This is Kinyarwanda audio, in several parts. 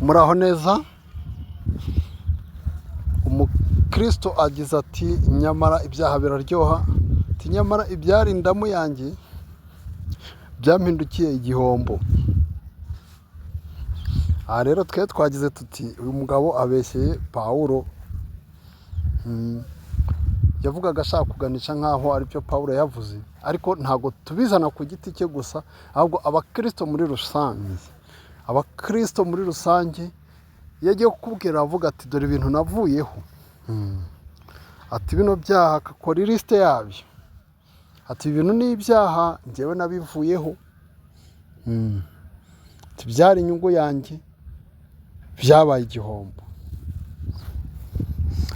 Muraho neza. Umukristo agize ati: "Nyamara ibyaha biraryoha", ati: "Nyamara ibyari indamu yanjye byampindukiye igihombo." Aha rero twe twagize tuti: "Uyu mugabo abeshyeye Pawulo." Yavugaga ashaka kuganisha nk'aho aribyo Pawulo yavuze, ariko ntabwo tubizana ku giti cye gusa, ahubwo abakristo muri rusange. Abakristo muri rusange, iyo agiye kukubwira avuga ati: "Dore ibintu navuyeho." Ati: "Bino byaha", akakora ilisite yabyo, ati: "Ibintu ni ibyaha, njyewe nabivuyeho." Ati: "Byari inyungu yanjye, byabaye igihombo."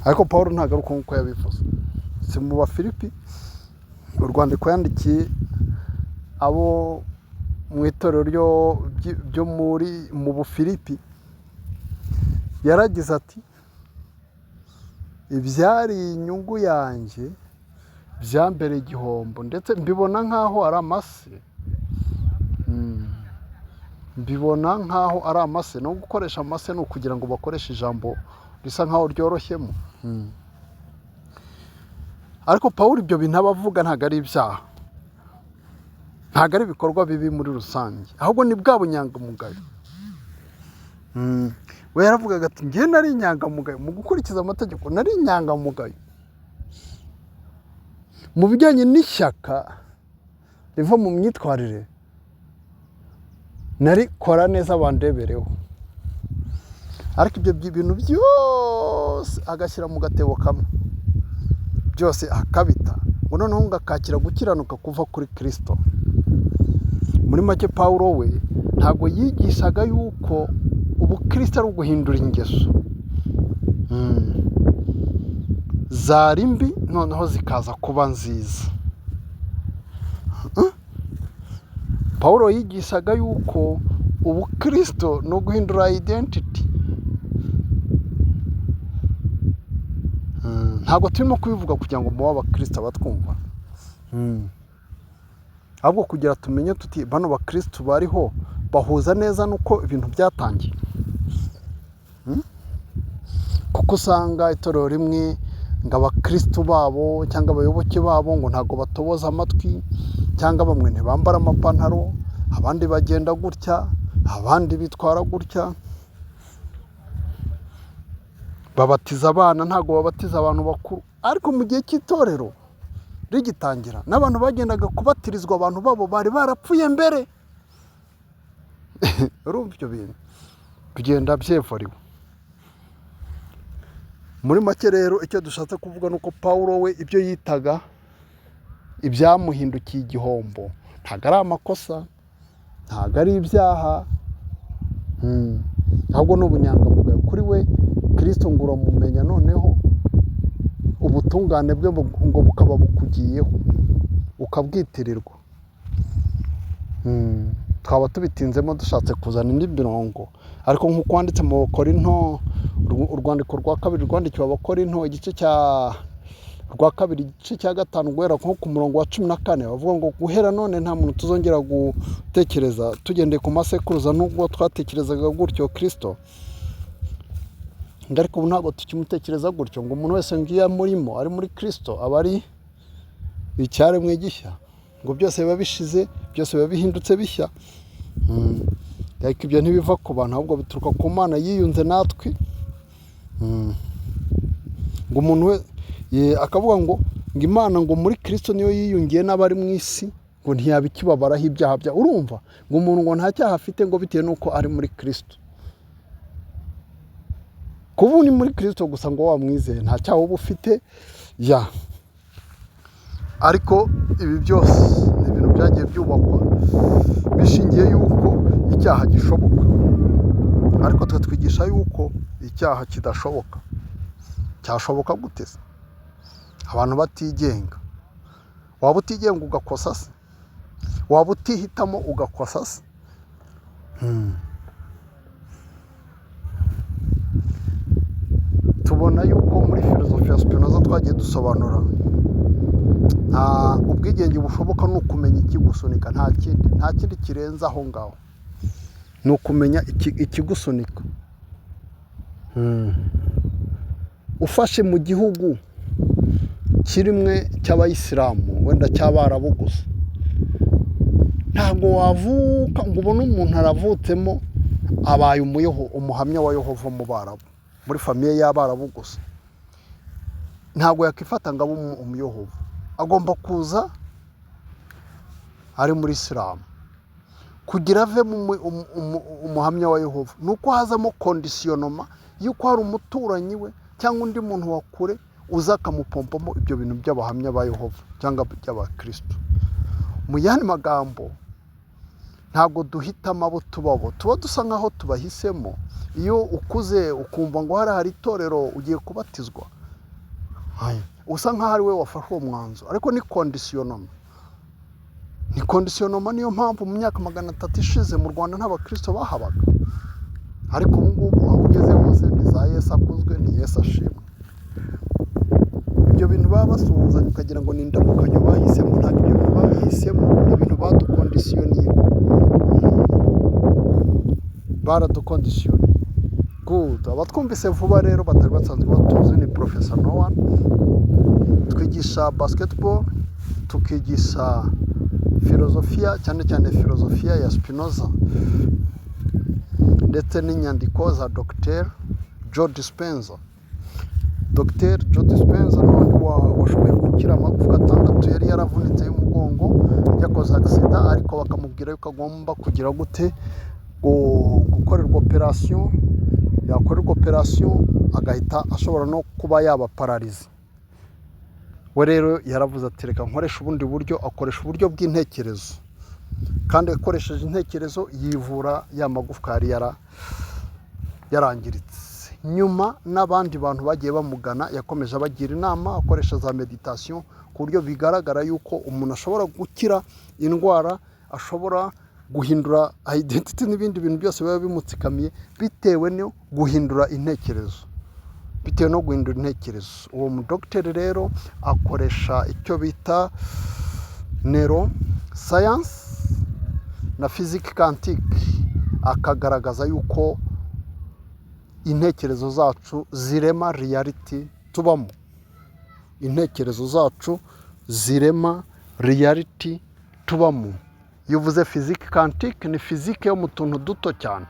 Ariko Paul ntabwo ari uko nguko yabivuze. Si mu Bafilipi, urwandiko yandikiye abo mu itorero ryo muri mu Bufilipi, yaragize ati: "Ibyari inyungu yanjye byambereye igihombo, ndetse mbibona nk'aho ari amase." Mbibona nk'aho ari amase. No gukoresha amase ni ukugira ngo bakoreshe ijambo risa nk'aho ryoroshyemo. Ariko Paul ibyo bintu aba avuga ntabwo ari ibyaha, ntabwo ari ibikorwa bibi muri rusange, ahubwo ni bwa bunyangamugayo. We yaravugaga ati: "Njye nari inyangamugayo mu gukurikiza amategeko, nari inyangamugayo mu bijyanye n'ishyaka riva mu myitwarire, nari kora neza bandebereho." Ariko ibyo bintu byose agashyira mu gatebo kamwe, byose akabita, ngo noneho ngo akakira gukiranuka kuva kuri Kirisito. Muri make, Pawulo we ntabwo yigishaga yuko ubukristo ari uguhindura ingeso zari mbi noneho zikaza kuba nziza. Pawulo yigishaga yuko ubukristo ni uguhindura identity. Ntabwo turimo kubivuga kugira ngo mube abakristo abatwumva, ahubwo kugira tumenye tuti: bano bakristo bariho bahuza neza n'uko ibintu byatangiye. Kuko usanga itorero rimwe ngo abakristo babo cyangwa abayoboke babo ngo ntabwo batoboza amatwi, cyangwa bamwe ntibambara amapantaro, abandi bagenda gutya, abandi bitwara gutya, babatiza abana, ntabwo babatiza abantu bakuru. Ariko mu gihe cy'itorero rigitangira, n'abantu bagendaga kubatirizwa, abantu babo bari barapfuye mbere. Urumva ibyo bintu bigenda byevuriwe. Muri make rero, icyo dushatse kuvuga ni uko Pawulo we ibyo yitaga ibyamuhindukiye igihombo ntabwo ari amakosa, ntabwo ari ibyaha, ahubwo ni ubunyangamugayo kuri we. Kirisito ngo uramumenya, noneho ubutungane bwe ngo bukaba bukugiyeho, ukabwitirirwa. Twaba tubitinzemo dushatse kuzana indi mirongo, ariko nk'uko wanditse mu Bakorinto, urwandiko rwa kabiri rwandikiwe Abakorinto, igice cya rwa kabiri, igice cya 5, guhera nko ku murongo wa 14, bavuga ngo: "Guhera none nta muntu tuzongera gutekereza tugendeye ku masekuruza, nubwo twatekerezaga gutyo Kirisito, ngo ariko ubu ntabwo tukimutekereza gutyo." Ngo umuntu wese ngo iyo amurimo, ari muri Kirisito, aba ari icyaremwe gishya, ngo byose biba bishize, byose biba bihindutse bishya. Ariko ibyo ntibiva ku bantu, ahubwo bituruka ku Mana yiyunze natwe. Ngo umuntu we akavuga ngo Imana ngo muri Kirisito niyo yiyungiye n'abari mu isi, ngo ntiyaba ikibabaraho ibyaha bya. Urumva ngo umuntu ngo nta cyaha afite, ngo bitewe n'uko ari muri Kirisito. Kuba uri muri Kirisito gusa ngo wamwizeye, nta cyaha uba ufite ya. Ariko ibi byose ni ibintu byagiye byubakwa bishingiye yuko icyaha gishoboka, ariko twe twigisha yuko icyaha kidashoboka. Cyashoboka gute se abantu batigenga? Waba utigenga ugakosa se? Waba utihitamo ugakosa se? Tubona yuko muri filozofi ya Spinoza twagiye dusobanura, nta ubwigenge bushoboka, ni ukumenya ikigusunika, nta kindi, nta kindi kirenze aho ngaho, ni ukumenya ikigusunika. Ufashe mu gihugu kirimwe cy'abayisilamu, wenda cy'abarabu gusa, ntabwo wavuka ngo ubone umuntu aravutsemo abaye umuhamya wa Yehova mu Barabu, muri famille y'abarabu gusa. Ntabwo yakifata ngo abe umuyehova, agomba kuza ari muri isilamu kugira avemo umuhamya wa Yehova. Ni uko hazamo conditionnement y'uko hari umuturanyi we cyangwa undi muntu wa kure uza akamupompamo ibyo bintu by'abahamya ba Yehova cyangwa by'abakristo. Mu yandi magambo, ntabwo duhitamo abo tubabo, tuba dusa nk'aho tubahisemo. Iyo ukuze ukumva ngo hari itorero ugiye kubatizwa, usa nk'aho ari we wafashe uwo mwanzuro, ariko ni conditionnement, ni conditionnement. Niyo mpamvu mu myaka 300 ishize mu Rwanda nta bakristo bahabaga, ariko ubu ngubu aho ugeze hose ni za Yesu akuzwe, ni Yesu ashimwe. Ibyo bintu baba basuhuzanya ukagira ngo ni indamukanyo bahisemo, ntabwo ibyo bintu babihisemo, ni ibintu badukondisiyoniye, baradukondisiyoniye. Good. Abatwumvise vuba rero batari basanzwe batuzi, ni Professor Noah. Twigisha basketball, tukigisha filozofiya, cyane cyane filozofiya ya Spinoza, ndetse n'inyandiko za Dr Joe Dispenza. Dr Joe Dispenza ni undi washoboye gukira amagufwa 6 yari yaravunitse y'umugongo, yakoze accident, ariko bakamubwira yuko agomba kugira gute, gukorerwa operation, yakorerwa operation agahita ashobora no kuba yaba paralysé. We rero yaravuze ati reka nkoreshe ubundi buryo, akoresha uburyo bw'intekerezo, kandi akoresheje intekerezo yivura ya magufwa yari yarangiritse. Nyuma n'abandi bantu bagiye bamugana yakomeje abagira inama, akoresha za méditation, ku buryo bigaragara yuko umuntu ashobora gukira indwara, ashobora guhindura identity n'ibindi bintu byose biba bimutsikamiye bitewe no guhindura intekerezo, bitewe no guhindura intekerezo. Uwo mudogiteri rero akoresha icyo bita neuroscience na physique quantique, akagaragaza yuko intekerezo zacu zirema reality tubamo, intekerezo zacu zirema reality tubamo. Iyo uvuze physique quantique, ni physique yo mu tuntu duto cyane.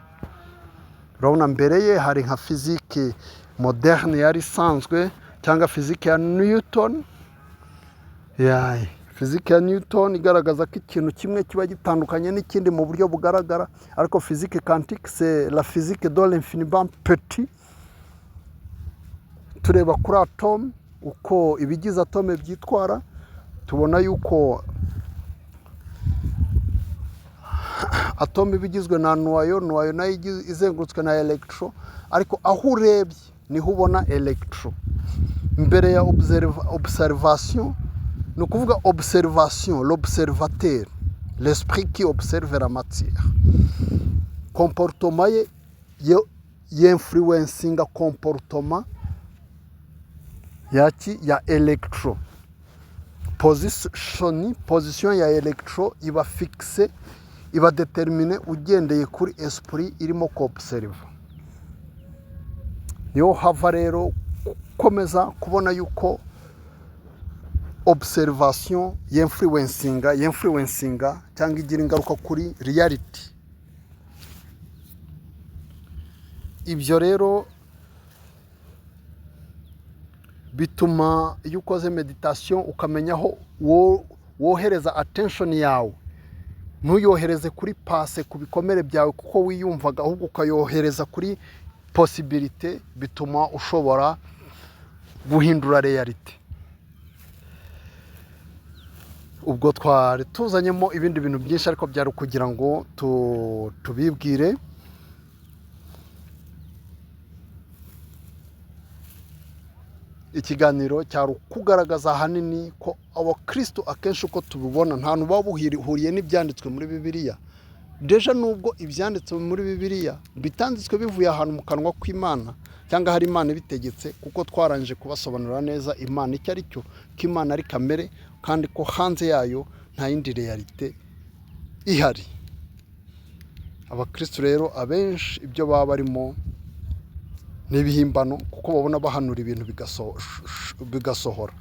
Urabona mbere ye hari nka physique moderne yari isanzwe, cyangwa physique ya Newton. Physique ya Newton igaragaza ko ikintu kimwe kiba gitandukanye n'ikindi mu buryo bugaragara, ariko physique quantique, c'est la physique de l'infiniment petit. Tureba kuri atome, uko ibigize atome byitwara, tubona yuko atome iba igizwe na noyau, noyau nayo izengurutswe na électron, ariko aho urebye niho ubona électron. Mbere ya observation, ni ukuvuga observation, l'observateur, l'esprit qui observe la matière, comportement ye yinfluencinga comportement yaki, ya électron. Position ya électron iba fixe, iba déterminée ugendeye kuri esprit irimo kobuseriva. Niho hava rero gukomeza kubona yuko observation yinfluencinga cyangwa igira ingaruka kuri reality. Ibyo rero bituma iyo ukoze méditation ukamenya aho wohereza attention yawe, ntuyohereze kuri passé, ku bikomere byawe kuko wiyumvaga, ahubwo ukayohereza kuri possibilité, bituma ushobora guhindura réalité. Ubwo twari tuzanyemo ibindi bintu byinshi, ariko byari ukugira ngo tubibwire. Ikiganiro cyari ukugaragaza ahanini ko abakristo akenshi uko tubibona nta hantu baba buhuriye n'ibyanditswe muri Bibiliya. Déjà nubwo ibyanditswe muri Bibiliya bitanditswe bivuye ahantu mu kanwa k'Imana cyangwa hari Imana ibitegetse, kuko twarangije kubasobanurira neza Imana icyo ari cyo, ko Imana ari kamere kandi ko hanze yayo nta yindi réalité ihari. Abakristo rero abenshi ibyo baba barimo Ni ibihimbano, kuko babona bahanura ibintu bigasohora.